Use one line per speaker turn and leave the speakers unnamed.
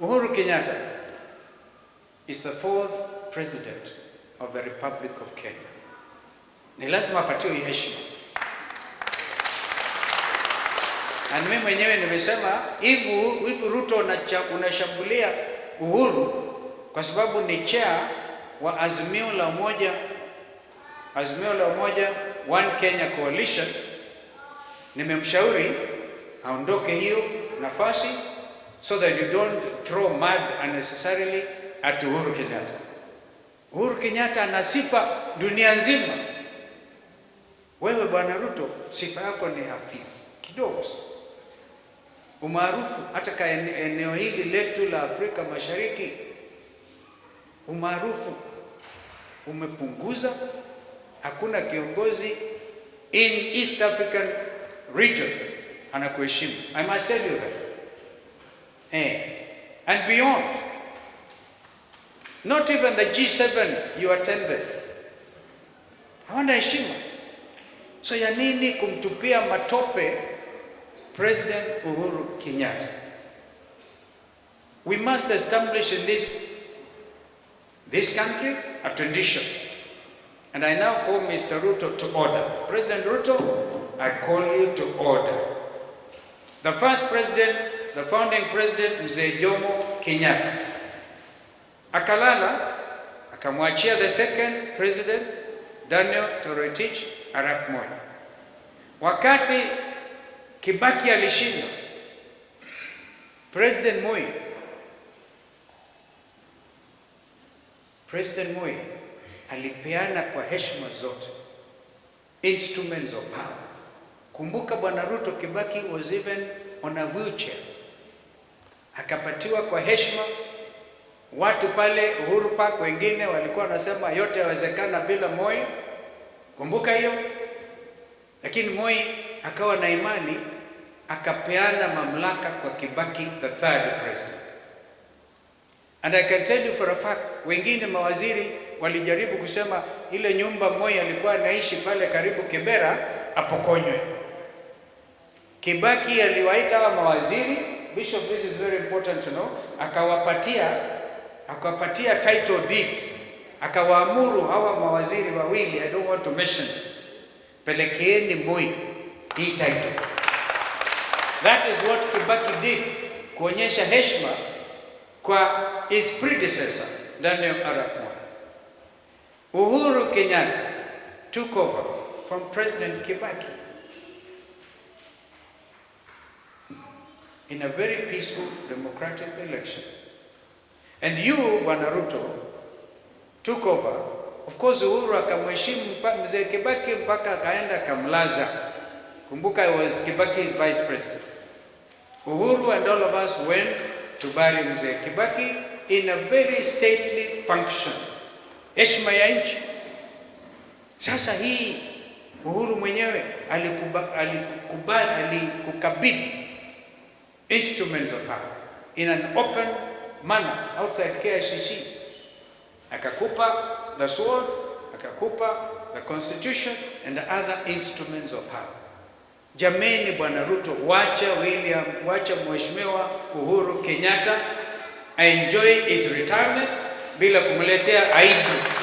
Uhuru Kenyatta is the fourth president of the Republic of Kenya. Ni lazima apatiwe heshima. Na mimi mwenyewe nimesema hivi Ruto unashambulia Uhuru kwa sababu ni chair wa Azimio la Umoja, Azimio la Umoja One Kenya Coalition. Nimemshauri aondoke hiyo nafasi so that you don't throw mud unnecessarily at Uhuru Kenyatta. Uhuru Kenyatta ana sifa dunia nzima. Wewe Bwana Ruto, sifa yako ni hafifu kidogo. Umaarufu hata ka eneo hili letu la Afrika Mashariki, umaarufu umepunguza. Hakuna kiongozi in East African region anakuheshimu. I must tell you that. And beyond. Not even the G7 you attended. Hawana heshima. So ya nini kumtupia matope President Uhuru Kenyatta? We must establish in this country a tradition. And I now call Mr. Ruto to order. President Ruto, I call you to order. The first president, the founding president, Mzee Jomo Kenyatta, akalala, akamwachia the second president, Daniel Toroitich Arap Moi. Wakati Kibaki alishinda, President Moi alipeana kwa heshima zote instruments of power. Kumbuka Bwana Ruto, Kibaki was even on a wheelchair, akapatiwa kwa heshima. Watu pale Uhuru Park wengine walikuwa wanasema yote yawezekana bila Moi, kumbuka hiyo. Lakini Moi akawa na imani, akapeana mamlaka kwa Kibaki, the third president. And I can tell you for a fact, wengine mawaziri walijaribu kusema ile nyumba Moi alikuwa anaishi pale karibu Kibera apokonywe. Kibaki aliwaita hawa mawaziri, Bishop, this is very important to know, akawapatia title deed, akawaamuru hawa mawaziri wawili, I don't want to mention, pelekeeni Moi hii title. That is what Kibaki did, kuonyesha heshima kwa his predecessor Daniel Arap Moi. Uhuru Kenyatta took over from President Kibaki in a very peaceful democratic election. And you, Bwana Ruto, took over. Of course, Uhuru akamheshimu Mzee Kibaki mpaka akaenda akamlaza. Kumbuka, I was Kibaki's vice president. Uhuru and all of us went to bury Mzee Kibaki in a very stately function. Heshima ya nchi. Sasa hii Uhuru mwenyewe alikubali, alikukabidhi instruments of power in an open manner outside KICC. Akakupa the sword, akakupa the constitution and the other instruments of power. Jameni, Bwana Ruto, wacha William, wacha Mheshimiwa Uhuru Kenyatta enjoy his retirement bila kumletea aibu.